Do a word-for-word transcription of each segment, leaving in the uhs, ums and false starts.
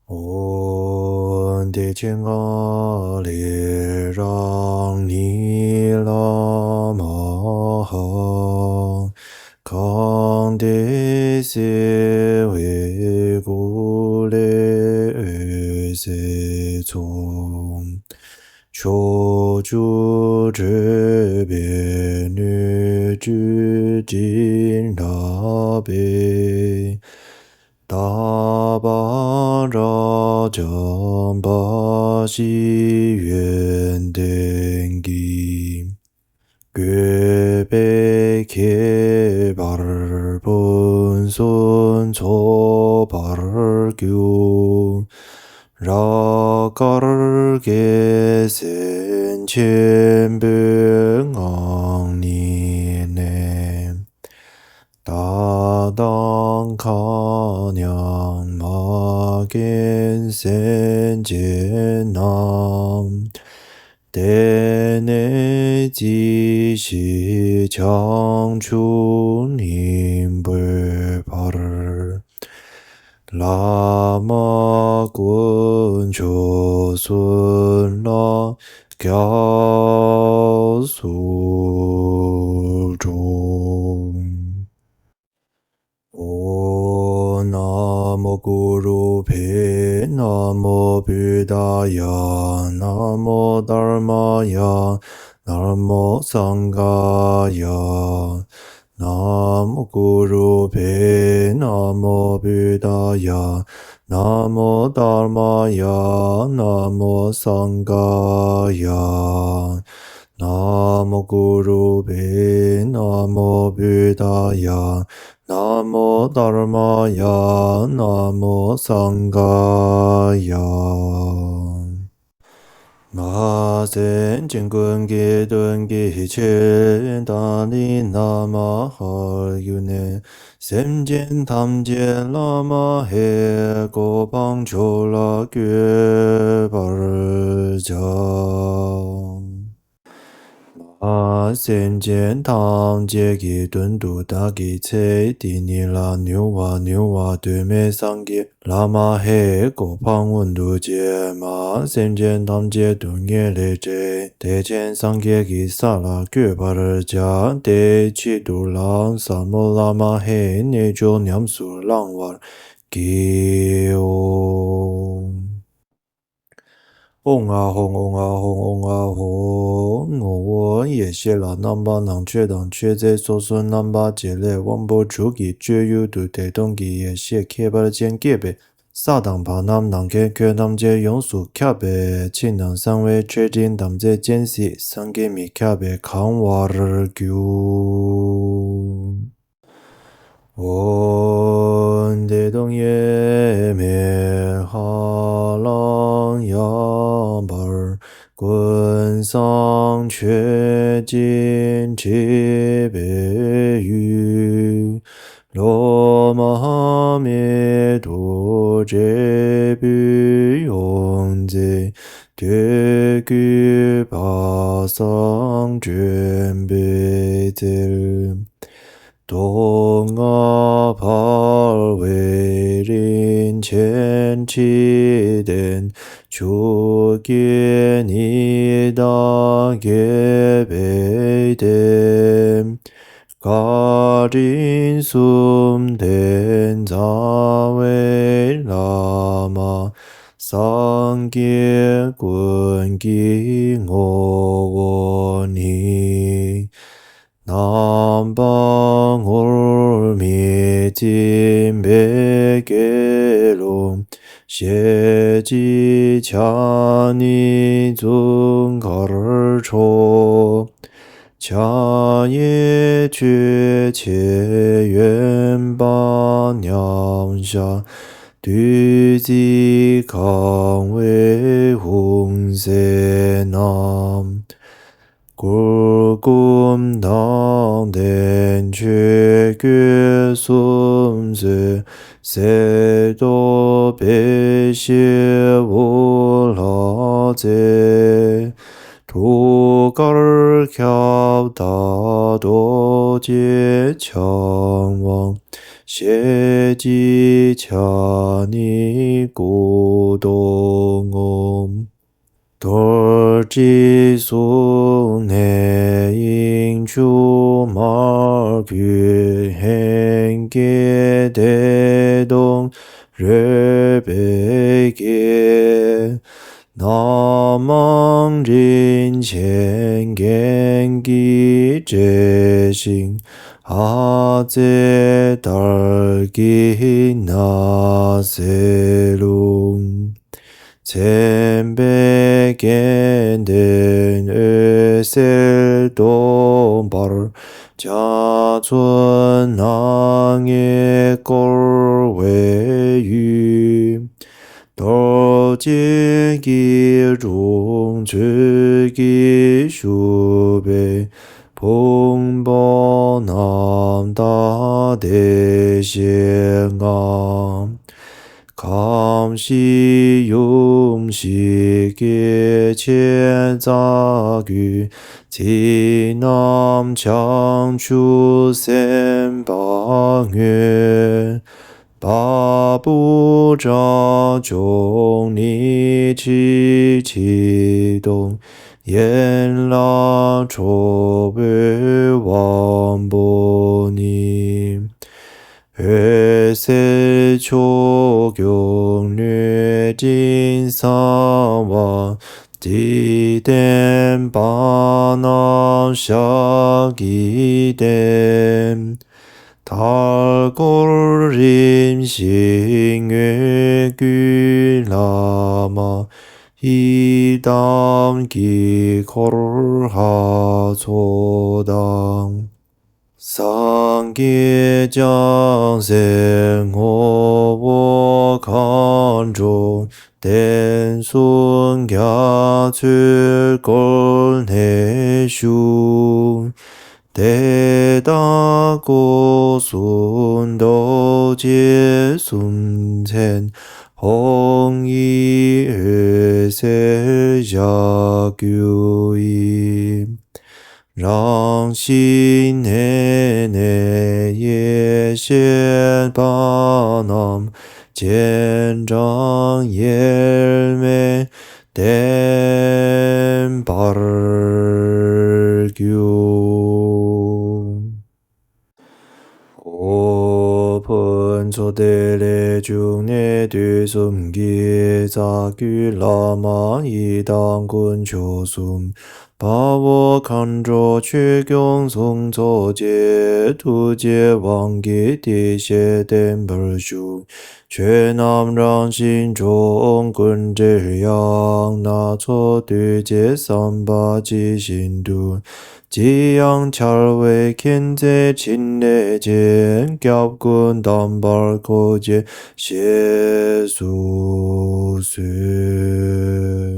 ཨོ། བདེ་ཆེན་ངང་ལས་རང་ཉིད་བླ་མ་ཧཱ། གང་དེ་བསིལ་བའི་སྐུ་ལས་འོད་ཟེར་མཚོ། ཕྱོགས་བཅུར་འཕྲོས་པའི་སྣོད་བཅུད་སྤྲིན་འདྲ་བའི། རྟག་པར་བྱམས་པ་ཞི་ཡོན་ཏན་གྱིས། བཀོད་པའི་ཁྱད་པར་ཕུན་སུམ་ཚོགས་པར་གྱུར། རབ་དཀར་དགེ་སེམས་ཆེན་པོའི་ངང་ཉིད་ནས། བདག་དང་མཁའ་མཉམ་མ་རྒན་སེམས་ཅན་རྣམས། དེ་ནས་རྩིབས་བཞི་བྱང་ཆུབ་སྙིང་པོའི་བར། བླ་མ་དཀོན་མཆོག་གསུམ་ལ་སྐྱབས་སུ་འགྲོ། ཨོ། ན་མོ་གུ་རུ་བྷྱཿ། ན་མོ་བུདྡྷཱ་ཡ། ན་མོ་དྷརྨཱ་ཡ། ན་མོ་སངྒྷཱ་ཡ། ན་མོ་གུ་རུ་བྷྱཿ། ན་མོ་བུདྡྷཱ་ཡ། ན་མོ་དྷརྨཱ་ཡ། ན་མོ་སངྒྷཱ་ཡ། ན་མོ་གུ་རུ་བྷྱཿ། ན་མོ་བུདྡྷཱ་ཡ། ན་མོ་དྷརྨཱ་ཡ། ན་མོ་སངྒྷཱ་ཡ། མ་སེམས་ཅན་ཀུན་གྱི་དོན་གྱི་ཕྱིར། ཏཱ་ལའི་བླ་མ་ཧར་གྱུར་ནས། སེམས་ཅན་ཐམས་ཅད་བླ་མ་ཧེ། གོ་འཕང་མཆོག་ལ་བཀོད་པར་བྱ། མ་སེམས་ཅན་ཐམས་ཅད་ཀྱི་དོན་དུ་བདག་གིས་ཚེ་འདི་ཉིད་ལ་མྱུར་བ་མྱུར་བ་གདོད་མའི་སངས་རྒྱས་བླ་མ་ཧེ་གོ་འཕང་མངོན་དུ་བྱས། མ་སེམས་ཅན་ཐམས་ཅད་སྡུག་བསྔལ་ལས་བསྒྲལ། བདེ་ཆེན་སངས་རྒྱས་ཀྱི་ས་ལ་བཀོད་པར་བྱ། དེའི་ཆེད་དུ་ལམ་ཟབ་མོ་བླ་མ་ཧེའི་རྣལ་འབྱོར་ཉམས་སུ་བླང་བར་བགྱིའོ། ཨོ་ང་ཧོ་ཨོ་ང་ཧོ་ཨོ་ང་ཧོ། ངོ་བོ་ཡེ་ཤེས་ལ་རྣམ་པ་ནང་མཆོད་དང་མཆོད་རྫས་སོ་སོའི་རྣམ་པ་བྱེད་ལས་དབང་པོ་དྲུག་གི་སྤྱོད་ཡུལ་དུ་བདེ་སྟོང་གི་ཡེ་ཤེས་ཁྱད་པར་ཅན་སྐྱེས་པས། ས་དང་བར་རྣམས་ནམ་མཁའི་ཁྱོན་ཐམས་ཅད་ཡོངས་སུ་ཁྱབ་པས། ཕྱི་ནང་གསང་བའི་མཆོད་སྤྲིན་དམ་རྫས་ཅན་སྲིད་སངས་རྒྱས་མི་ཁྱབ་པས་གང་བར་གྱུར། ཨོ། བདེ་སྟོང་དབྱེར་མེད་ཧ་ལམ་ཡངས་པར། ཀུན་བཟང་མཆོད་ཅིང་འཁྲིད་པའི་ཡུལ། བློ་མ་མེད་རྡོ་རྗེ་སྤོས་ཡོངས་མཛེས། འདོད་དགུའི་བ་སང་སྒྲོན་པའི་རྩེར། མདོ་སྔགས་ཕལ་བའི་རིན་ཆེན་ཁྲི་སྟན། ཆོས་ཀྱི་ཉི་ཟླ་རྒྱས་པའི་སྟེང་། བཀའ་དྲིན་གསུམ་ལྡན་རྩ་བའི་བླ་མ། སངས་རྒྱས་ཀུན་གྱི་ངོ་བོ་ཉིད། རྣམ་པ་ངུར་སྨྲིག་འཛིན་པའི་སྐྱེ་ལོ། ཞལ་གཅིག་ཕྱག་གཉིས་ཙོང་ཁར་ཕྱོགས། ཕྱག་གཡས་ཆོས་འཆད་ཡོན་པ་མཉམ་བཞག། བདུད་རྩིས་གང་བའི་ལྷུང་བཟེད་བསྣམས། གུར་གུམ་མདངས་ལྡན་ཆོས་གོས་གསུམ་བཟོས། གསེར་མདོག་དཔེ་བྱད་འོད་ལྷ་རྫས། ཐུགས་ཀར་ཁྱབ་བདག་རྡོ་རྗེ་འཆང་དབང་། ཞལ་གཅིག་ཕྱག་གཉིས་སྐུ་གདུང་ངོམས། རྡོ་རྗེ་གསུང་ནས་དབྱིངས་ཕྱུག་མར་བརྐོས། ལྷན་སྐྱེས་བདེ་སྟོང་རོལ་པའི་རྒྱན། རྣམ་མང་རིན་ཆེན་རྒྱན་གྱིས་སྤྲས་ཤིང་། ཨ་ཙེ་དར་གྱི་ན་བཟའི་ལྷུང་། མཚན་དཔེ་སྐལ་ལྡན་འོད་ཟེར་སྟོང་འབར། འཇའ་ཚོན་སྣ་ལྔས་བསྐོར་བའི་ཡུལ། རྡོ་རྗེ་སྐྱིལ་ཀྲུང་མཛོད་ཀྱིས་བཞུགས་པའི། ཕུང་པོ་རྣམ་དག་བདེ་གཤེགས་ལྔ། ཁམས་བཞི་ཡུམ་བཞི་སྐྱེ་མཆེད་རྩ་རྒྱུད། ཚིག་རྣམས་བྱང་ཆུབ་སེམས་དཔའ་དངོས། བ་སྤུ་དགྲ་བཅོམ་ནི། ཁྲི་ཁྲི་སྟོང་ཡན་ལ་ཁྲོ་བོའི་དབང་པོ་ནི། འོད་ཟེར་ཕྱོགས་སྐྱོང་ལུས་སྤྲིན་གསང་བ། འཇིག་རྟེན་པ་རྣམས་ཞབས་ཀྱིས་བསྟེན། མཐའ་བསྐོར་རིམ་བཞིན་འོད་སྐུའི་ལྷ་མ། ཡི་དམ་དཀྱིལ་འཁོར་ལྷ་ཚོགས་དང་། སངས་རྒྱས་བྱང་སེམས་ངོ་བོ་མཁའ་འགྲོ། བསྟན་སྲུང་རྒྱ་མཚོས་བསྐོར་ནས་བཞུགས། དེ་དག་སྐུ་གསུང་རྡོ་རྗེ་གསུང་མཚན། ཧཱུྃ་ཡིག་འོད་ཟེར་ཞབས་ཀྱུ་ཡིས། རང་བཞིན་གནས་ནས་ཡེ་ཤེས་པ་རྣམས། སྤྱན་དྲངས་དབྱེར་མེད་བརྟན་པར་གྱུར། ཨོ། ཕུན་ཚོགས་བདེ་ལེགས་འབྱུང་གནས་དུས་གསུམ་གྱི། རྩ་བརྒྱུད་བླ་མ་ཡི་དམ་དཀོན་མཆོག་གསུམ། དཔའ་བོ་མཁའ་འགྲོ་ཆོས་སྐྱོང་གསུང་ཚོགས་བཅས། ཐུགས་རྗེའི་དབང་གིས་བདེ་གཤེགས་བརྟན་པར་བཞུགས། ཆོས་རྣམས་རང་བཞིན་འགྲོ་འོང་ཀུན་བྲལ་ཡང་། སྣ་ཚོགས་འདུས་བྱས་བསམ་པ་ཇི་བཞིན་དུ། ཇི་ཡང་འཆར་བའི་མཁྱེན་བརྩེ་ཕྲིན་ལས་ཅན། སྐྱབས་ཀུན་དམ་པར་གོ་ཆེར་བཞེས་སུ་གསོལ།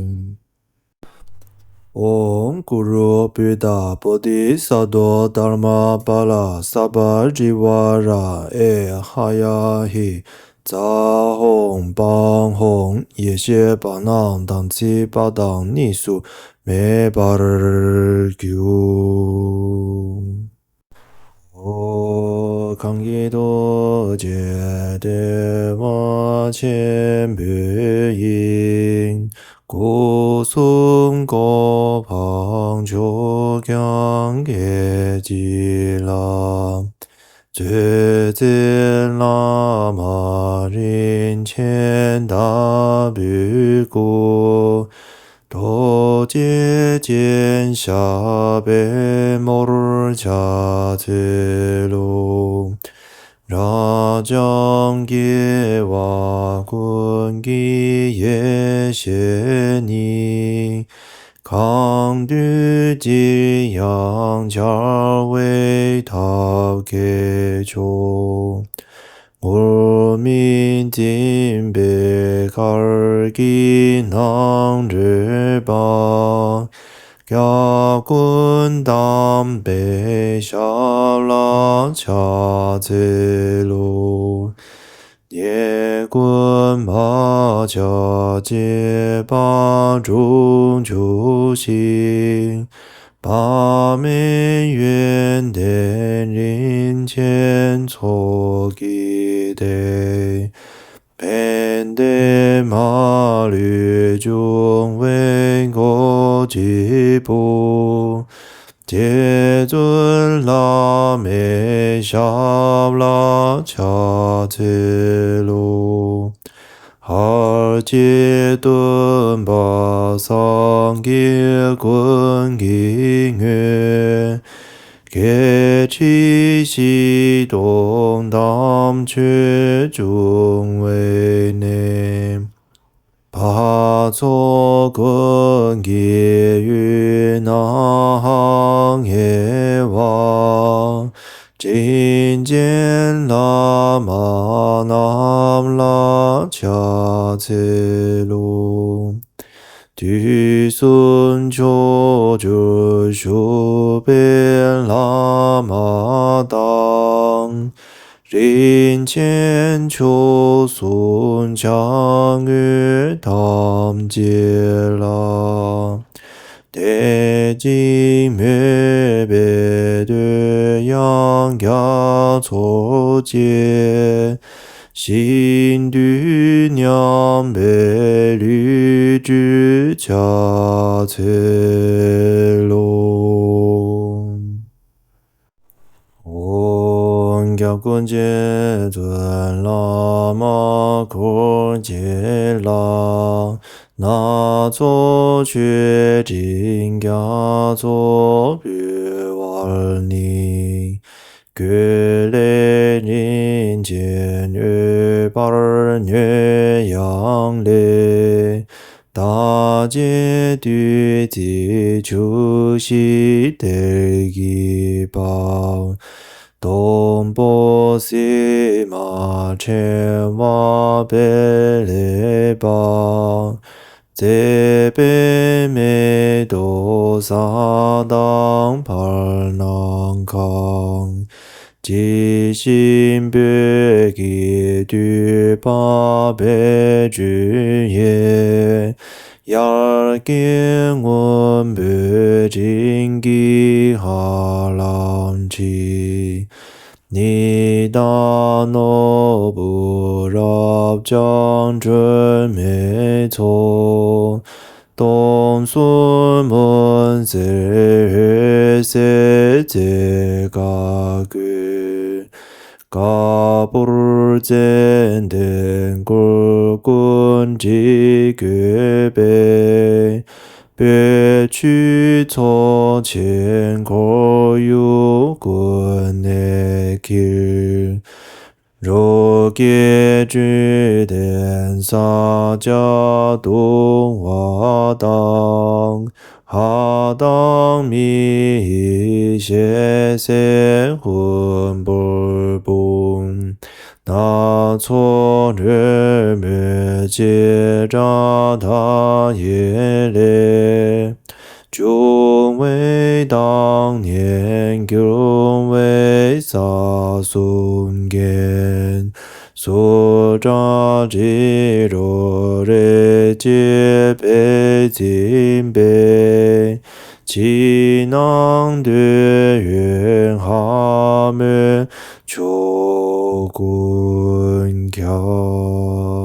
ཨོཾ་གུ་རུ་བོད་ཟླ་བོ་དྷི་ས་ཏྭ་དྷརྨ་པཱ་ལ་ས་པ་རི་ཝཱ་ར་ཨེ་ཧ་ཡ་ཧི། ཛཿཧོཾ་པཾ་ཧོཾ། ཡེ་ཤེས་པ་རྣམས་དམ་ཚིག་པ་དང་གཉིས་སུ་མེད་པར་གྱུར། ཨོ། གང་གི་ཐུགས་རྗེ་བདེ་བ་ཆེན་པོའི་དབྱིངས། སྐུ་གསུང་གོ་འཕང་མཆོག་ཀྱང་སྐད་ཅིག་ལ། རྗེ་བཙུན་བླ་མ་རིན་ཆེན་ལྟ་བུའི་སྐུ། རྡོ་རྗེ་ཅན་ཞབས་པད་མོར་ཕྱག་འཚལ་ལོ། རབ་འབྱམས་རྒྱལ་བ་ཀུན་གྱི་ཡེ་ཤེས་ཉིད། གང་འདུལ་ཅིར་ཡང་འཆར་བའི་ཐབས་མཁས་མཆོག། ངུར་སྨྲིག་འཛིན་པའི་གར་གྱིས་སྣང་བགྲོད་པ། སྐྱབས་མགོན་དམ་པའི་ཞབས་ལ་ཕྱག་འཚལ་ལོ། ཉེ་ཀུན་མ་ཆགས་བྱེད་པ་དྲུག་འཇུག་ཅིང་། ཨ་མེ་ཡོན་ཏན་རིན་ཆེན་མཚོ་སྐྱེས་ཏེ། ཕན་བདེ་མ་ལུས་འབྱུང་བའི་གོ་འབྱེད་པོ། རྗེ་བཙུན་བླ་མའི་ཞབས་ལ་ཕྱག་འཚལ་ལོ། ཧར་གྱི་སྟོན་པ་སངས་རྒྱས་ཀུན་གྱི་དངོས། སྐད་ཅིག་བཞི་སྟོང་དམ་ཆོས་འབྱུང་བའི་གནས། འཕགས་ཚོགས་ཀུན་གྱི་དབུས་ན་ཧང་ཧེ་བ། དྲིན་ཅན་བླ་མ་རྣམས་ལ་ཕྱག་འཚལ་ལོ། དུས་གསུམ་ཕྱོགས་བཅུར་བཞུགས་པའི་བླ་མ་དང་། རིན་ཆེན་མཆོག་གསུམ་ཕྱག་དངོས་ཐམས་ཅད་ལ། དད་ཅིང་མོས་པའི་བསྟོད་དབྱངས་རྒྱ་མཚོ་བཅས། ཤིན་ཏུ་མཉམ་པའི་ལུས་སྤྲུལ་ཕྱག་འཚལ་ལོ། ཨོ། སྐྱབས་མགོན་རྗེ་བཙུན་བླ་མ་འཁོར་བཅས་ལ། སྣ་ཚོགས་མཆོད་སྤྲིན་རྒྱ་མཚོ་འབུལ་བར་ནི། གུས་ལེགས་རིན་ཆེན་འོད་འབར་ཉོན་ཡང་ལེགས། དག་བྱེད་བདུད་རྩིའི་ཆུ་ཞིག་གཏེར་གྱིས་སྦ། སྡོང་པོ་སིལ་མ་ཕྲེང་བ་སྤེལ་ལེགས་པ། མཛེས་པའི་མེ་ཏོག་ས་དང་བར་སྣང་གང་། ཇི་བཞིན་བོད་ཀྱི་བསྟོད་པ་སྦས་སྤྱོད་ཡས། ཡར་སྐྱེ་སྔོན་པོའི་སྤྲིན་གྱིས་ཧ་ལམ་འཁྲིགས། ཉི་ཟླ་ནོར་བུ་རབ་འབྱམས་སྒྲོན་མེ་མཚོ། སྟོང་གསུམ་མུན་སེལ་འོད་གསལ་རྩེ་དགའ་སྐུད། དཀར་པོར་ཙན་དན་གུར་ཀུན་དྲིས་བཀོད་པའི། སྤོས་ཆུ་ཚོགས་ཆེན་ཁོར་ཡུག་ཀུན་ནས་འཁྱིལ། རོ་བརྒྱའི་སྤྲོས་ལྡན་ས་སྐྱ་བརྡུང་བ་དང་། ལྷ་དང་མི་ཡི་ཞལ་ཟས་ཧུམ་པུར་སྤུངས། སྣ་ཚོགས་སྒྲོན་མེ་བྱེ་བྲག་མཐའ་ཡས་ལས། བྱུང་བའི་བདག་ཉིད་འགྱུར་བའི་ས་གསུམ་རྒྱན། སུ་དྲག་དྲི་རོ་རེག་བྱེད་པས་འཛིན་པའི། ཕྱི་ནང་འདོད་ཡོན་ལྷ་མོའི་མཆོག་ཀུན་ཁྱབ།